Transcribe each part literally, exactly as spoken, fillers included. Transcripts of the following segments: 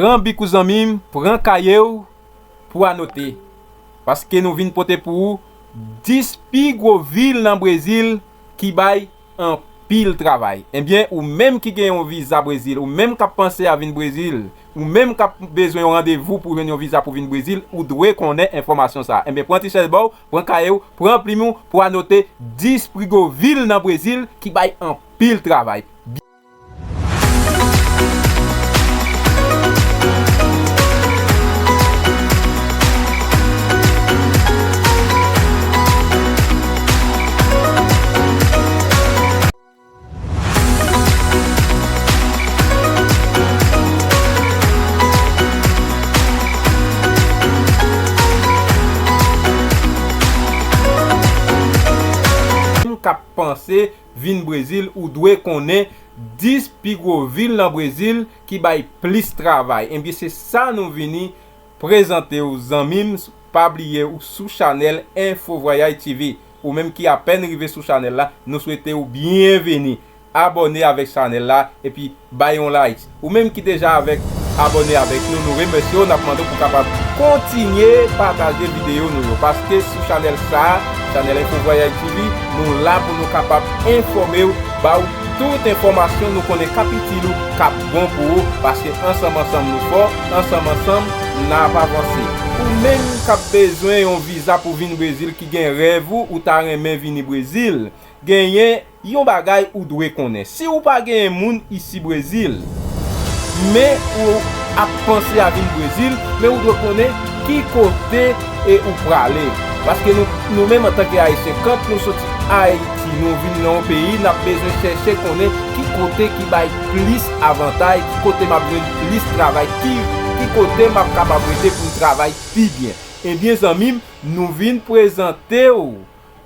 Pran bik ou zanmi m, pran kaye w pou anote. Paske nou vin pote pou ou dis pi gwo vil nan Brezil ki bay anpil travay. Ebyen, ou menm ki gen yon viza Brezil, ou menm k ap panse a vin Brezil, ou menm k ap bezwen yon randevou pou jwenn yon viza pou vin Brezil, ou dwe konnen enfòmasyon sa a. Ebyen, pran ti chèz ba w, pran kaye w, pran plim ou pou anote dis pi gwo vil nan Brezil ki bay anpil travay. Moun k ap panse vin Brezil, ou dwe konnen dis pi gwo vil nan Brezil ki bay plis travay. Ebyen, se sa nou vini prezante w, zanmi m. Pa bliye, ou sou chanèl Info Voyage T V. Ou menm ki apèn rive sou chanèl la, nou swete w byenveni. Abòne avèk chanèl la, epi bay yon like. Ou menm ki deja avèk, abòne avèk nou, nou remèsye w, n ap mande w pou w kapab kontinye pataje videyo nou yo, paske sou chanèl sa a, chanèl Info Voyage T V, nou la pou nou kapab enfòme w, ba w tout enfòmasyon nou konnen k ap itil ou, k ap bon pou ou, paske ansanm ansanm nou fò, ansanm ansanm n ap avanse. Ou menm k ap bezwen yon viza pou vin Brezil, ki gen rèv ou, ou ta renmen vini Brezil, genyen yon bagay ou dwe konnen. Si ou pa genyen moun isi Brezil, men ou ap panse a vin Brezil, men ou dwe konnen ki kote e ou prale. Paske nou, nou menm antanke Ayisyen, kan nou soti Ayiti, nou vin nan yon peyi, n ap bezwen chèche konnen ki kote ki bay plis avantay, ki kote m ap jwenn plis travay, ki, ki kote m ap kapab rete pou m travay pi byen. Ebyen, zanmi m, nou vin prezante w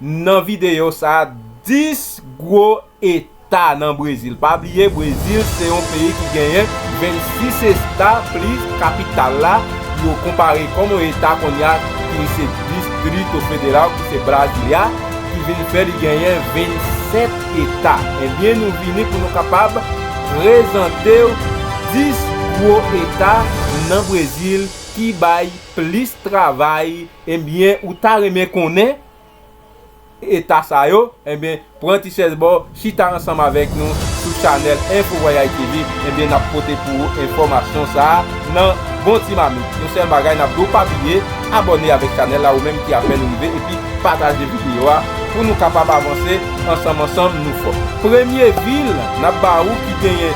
nan videyo sa a dis gwo eta nan Brezil. Pa bliye, Brezil se yon peyi ki genyen vennsis eta plis kapital la, yo konpare kòm yon eta kounye a ki se Distrito Federal, ki se Brasilia, ki vin fè li genyen vennsèt eta. Ebyen, nou vini pou nou kapab prezante w dis gwo eta nan Brezil ki bay plis travay. Ebyen, ou ta renmen konnen eta sa yo? Ebyen, pran ti chèz ba w, chita ansanm avèk nou sou chanèl Info Voyage T V. Ebyen, n ap pote pou ou enfòmasyon sa a nan bon ti mamit. Yon sèl bagay, n ap di w pa bliye abòne avèk chanèl la, ou menm ki apèn rive, epi pataje videyo a pou nou kapab avanse ansanm, ansanm nou fò. Premye vil n ap ba ou ki genyen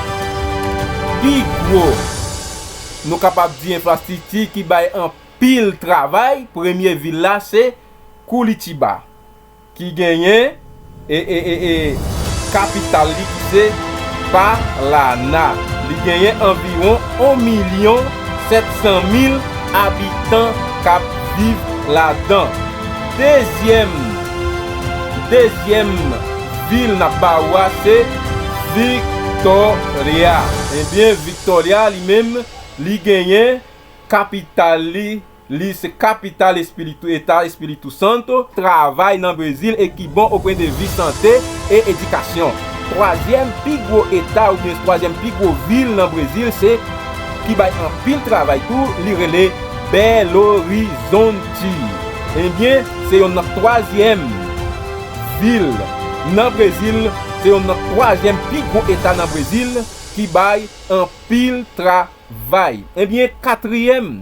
pi gwo, nou kapab di, enfrastrikti ki bay anpil travay, premye vil la se Curitiba, ki genyen, e, e, e, e, kapital li ki se Paraná. Li genyen anviwon yon milyon sèt san mil abitan k ap viv ladan. Dezyèm, dezyèm vil n ap ba ou a se Victoria. Ebyen, Victoria li menm, li genyen kapital li, li se kapital Espiritu, Eta Espiritu Santo, travay nan Brezil e ki bon o pwen de vi sante e edikasyon. Twazyèm pi gwo eta oubyen twazyèm pi gwo vil nan Brezil se, ki bay anpil travay tou, li rele Belo Horizonte. Ebyen, se yonn nan twazyèm vil nan Brezil, se yonn nan twazyèm pi gwo eta nan Brezil ki bay anpil tra vay. Ebyen, katriyèm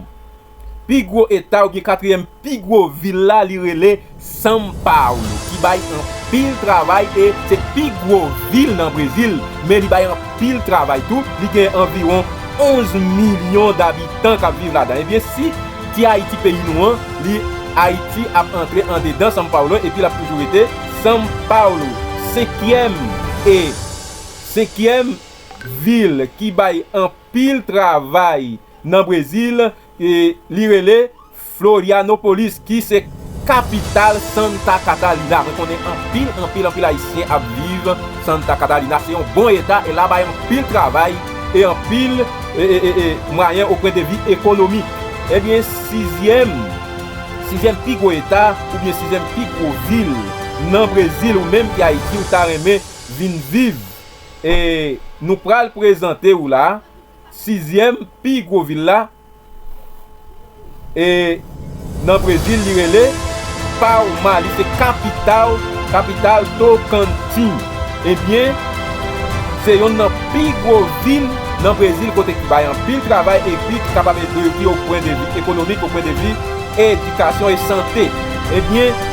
pi gwo eta oubyen katriyèm pi gwo vil la, li rele São Paulo, ki bay anpil travay e se pi gwo vil nan Brezil, men li bay anpil travay tou. Li gen anviwon onz milyon dabitan k ap viv ladan. Ebyen, si ti Ayiti peyi nou an, li, Ayiti ap antre andedan São Paulo epi l ap toujou rete São Paulo. Senkyèm e senkyèm vil ki bay anpil travay nan Brezil, e li rele Florianópolis, ki se kapital Santa Catarina. Mwen konnen anpil, anpil, anpil Ayisyen ap viv Santa Catarina. Se yon bon eta, e la bay anpil travay e anpil, e, e, e, e, mwayen o pwen de vi ekonomik. Ebyen, sizyèm, sizyèm pi gwo eta, oubyen sizyèm pi gwo vil nan Brezil, ou menm ki Ayiti, ou ta renmen vin viv. E nou pral prezante ou la, sizyèm pi gwo vil la, e nan Brezil, li rele Palma, li se kapital, kapital Tocantins. Ebyen, se yonn nan pi gwo vil nan Brezil, kote ki bay anpil travay epi ki kapab ede yo ki o pwen de vi ekonomik, o pwen de vi edikasyon e sante. Ebyen,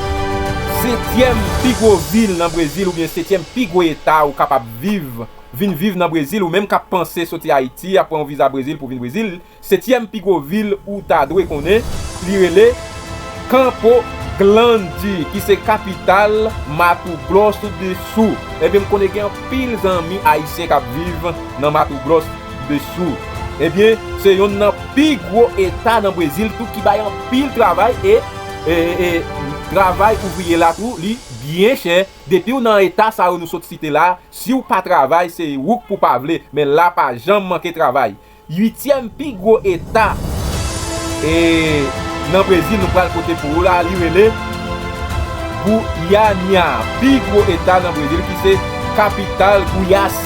setyèm pi gwo vil nan Brezil oubyen setyèm pi gwo eta ou kapab viv, vin viv nan Brezil, ou menm k ap panse soti Ayiti, ap pran yon viza Brezil pou vin Brezil, setyèm pi gwo vil ou ta dwe konnen, li rele Campo Grande, ki se kapital Mato Grosso do Sul. Ebyen, m konnen gen anpil zanmi ayisyen k ap viv nan Mato Grosso do Sul. Ebyen, se yonn nan pi gwo eta nan Brezil tou ki bay anpil travay e, e, e, e travay ouvriye la tou, li byen chè. Depi w nan eta sa yo nou sot site la, si w pa travay, se wouk pou pa vle, men la pa janm manke travay. Uityèm pi gwo eta, e, nan Brezil, nou pral pote pou ou la, li rele Goiânia. Pi gwo eta nan Brezil ki se kapital Goiás.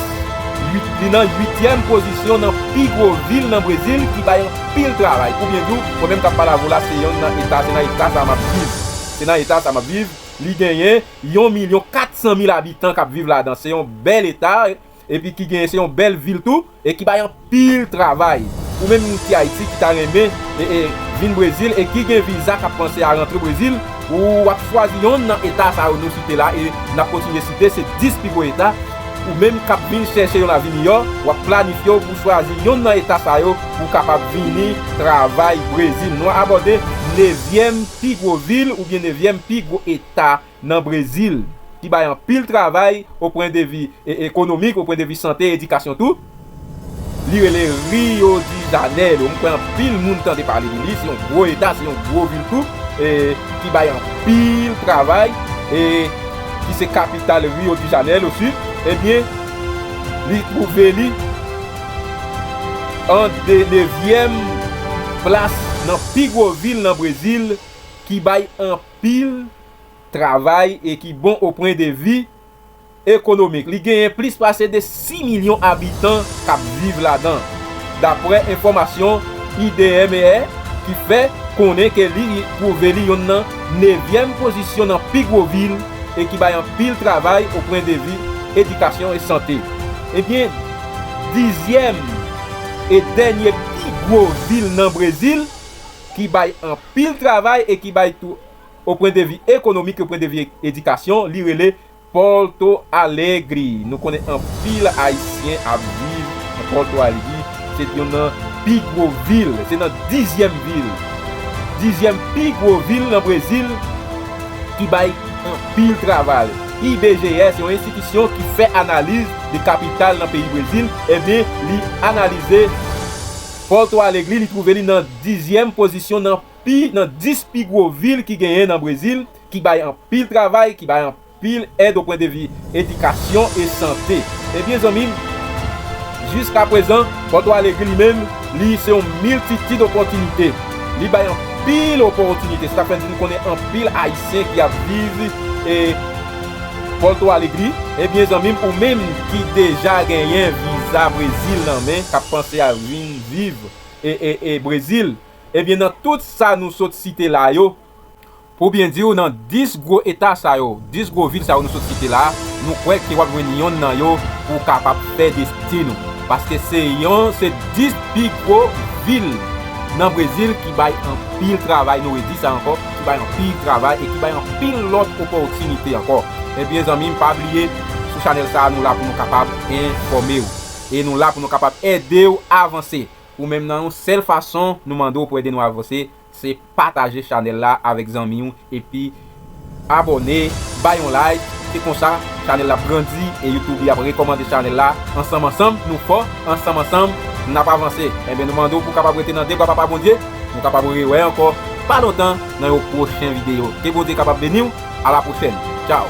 Uit, li nan uityèm pozisyon nan pi gwo vil nan Brezil ki bay anpil travay. Pou byen di w, mwen menm k ap pale avè w la, se yonn nan eta, se nan eta sa m ap viv. Se nan eta sa m ap viv. Li genyen yon milyon kat san mil abitan k ap viv ladan. Se yon bèl eta, epi ki genyen, se yon bèl vil tou, e ki bay anpil travay. Ou menm ki Ayiti, ki ta renmen, e, e, vin Brezil, e ki gen viza, k ap panse a rantre Brezil, ou ap chwazi yonn nan eta sa yo nou site la, e n ap kontinye site, se dis pi gwo eta. Ou menm k ap vin chèche yon lavi miyò, w ap planifye w pou chwazi yonn nan eta sa yo pou w kapab vini travay Brezil. Nou abòde nevyèm pi gwo vil oubyen nevyèm pi gwo eta nan Brezil, ki bay anpil travay o pwen de vi e, ekonomik, o pwen de vi sante, edikasyon tou. Li rele Rio de Janeiro. M kwè anpil moun tande pale de li. Se yon gwo eta, se yon gwo vil tou, e, ki bay anpil travay, e, ki se kapital Rio de Janeiro osi. Ebyen, li twouve li an de nevyèm plas nan pi gwo vil nan Brezil ki bay anpil travay e ki bon o pwen de vi ekonomik. Li genyen plis pase de sis milyon abitan k ap viv ladan, dapre enfòmasyon I D M E, ki fè konnen ke li twouve li yonn nan nevyèm pozisyon nan pi gwo vil e ki bay anpil travay o pwen de vi edikasyon e sante. Ebyen, dizyèm e dènye pi gwo vil nan Brezil, ki bay anpil travay e ki bay tou o pwen de vi ekonomik, o pwen de vi edikasyon, li rele Porto Alegre. Nou konnen anpil Ayisyen ap viv nan Porto Alegre. Se youn nan pi gwo vil, se nan dizyèm vil, dizyèm pi gwo vil nan Brezil ki bay anpil travay. I B G E, se yon enstitisyon ki fè analiz de kapital nan peyi Brezil. Ebyen, li analize Porto Alegre, li twouve li nan dizyèm pozisyon nan pi, nan dis pi gwo vil ki genyen nan Brezil, ki bay anpil travay, ki bay anpil èd o pwen de vi edikasyon e sante. Ebyen, zanmi m, jiskaprezan, Porto Alegre li menm, li se yon miltitid opòtinite. Li bay anpil opòtinite. Sa fè n di nou konnen anpil Ayisyen ki ap viv e Porto Alegre. Ebyen, zanmi m, ou menm ki deja genyen viza Brezil nan men, k ap panse a vin viv e, e, e Brezil, ebyen, nan tout sa nou sot site la yo, pou byen di w, nan dis gwo eta sa yo, dis gwo vil sa yo nou sot site la, nou kwè ke w ap jwenn yonn nan yo pou w kapab fè desten ou. Paske se yon, se dis pi gwo vil nan Brezil ki bay anpil travay, nou redi sa ankò, ki bay anpil travay e ki bay anpil lòt opòtinite ankò. Ebyen, zanmi m, pa bliye, sou chanèl sa a, nou la pou nou kapab enfòme w. E nou la pou nou kapab ede w avanse. Ou menm nan yon sèl fason nou mande w pou ede nou avanse, se pataje chanèl la avèk zanmi w, epi abòne, bay yon like. Se konsa chanèl la ap grandi e YouTube li ap rekòmande chanèl la. Ansanm, ansanm, nou fò. Ansanm, ansanm, n ap avanse. Enben, nou mande w pou w kapab rete nan de bra Papa Bondye. Nou kapab rewè ankò pa lontan nan yon pwochen videyo. Ke Bondye kapab beni w. A la pwochèn. Tchaw.